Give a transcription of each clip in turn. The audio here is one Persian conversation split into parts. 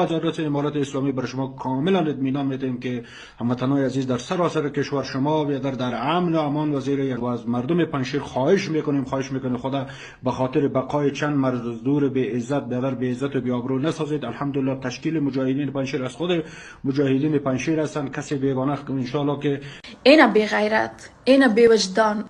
از امارت اسلامی بر شما کاملا اطمینان میدیم که هموطنای عزیز در سراسر کشور شما در امن و امان و زیر و از مردم پنجشیر خواهش میکنیم، خواهش میکنیم خدا به خاطر بقای چند مزدور به عزت بیادر به عزت و بی آبرو نسازید. الحمدلله تشکیل مجاهدین پنجشیر از خود مجاهدین پنجشیر هستند، کسی بیگانه ان شاء الله که اینا بی غیرت، اینا بی وجدان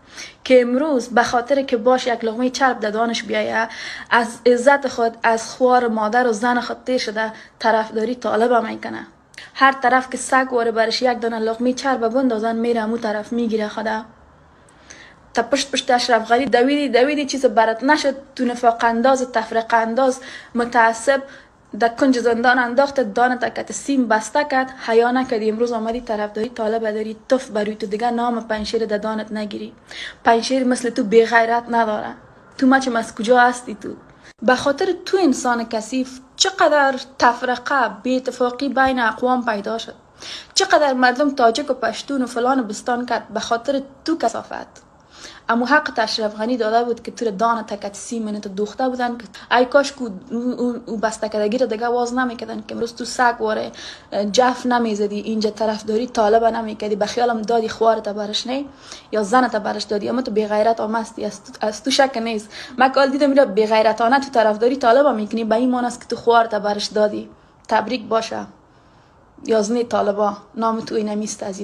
که امروز به خاطر که باش یک لقمه چرب دانش بیایه از عزت خود، از خوار مادر و زن خود تیر شده طرفداری طالب میکنه. هر طرف که سگ واره برش یک دانه لقمه چرب بندازن میره امو طرف میگیره. خدا تا پشت پشت اشرف غنی دویدی دویدی چیز برات نشد، تو نفاق انداز، تفرقه انداز، متعصب در کنج زندان انداخت، دانه تکت سیم بسته کرد، حیا نکردی. امروز آمدی طرفداری طالب داری، تف بروی تو دیگه نام پنجشیر در دانت نگیری. پنجشیر مثل تو بی غیرت نداره. تو مچم از کجا هستی تو؟ به خاطر تو انسان کثیف چقدر تفرقه، بی اتفاقی بین اقوام پیدا شد، چقدر مردم تاجک و پشتون و فلان و بستان کرد به خاطر تو کثافت. اما حق اشرف غنی داده بود که تو را دان تکت سی منت دوخته بودن که ای کاش کو او بسته کردگی را دیگه واز نمیکردن که امروز تو سگ واره جف نمیزدی، اینجا طرفداری طالب نمیکردی، به خیالم دادی خوارت برش نه یا زنت برش دادی، اما تو بی غیرت آمستی، از تو شک نیست. من کال دیدم میره بی غیرتانه تو طرفداری طالب میکنی، به این معنی است که تو خوارت برش دادی. تبریک باشه یازنی طالبا نام تو اینمیست از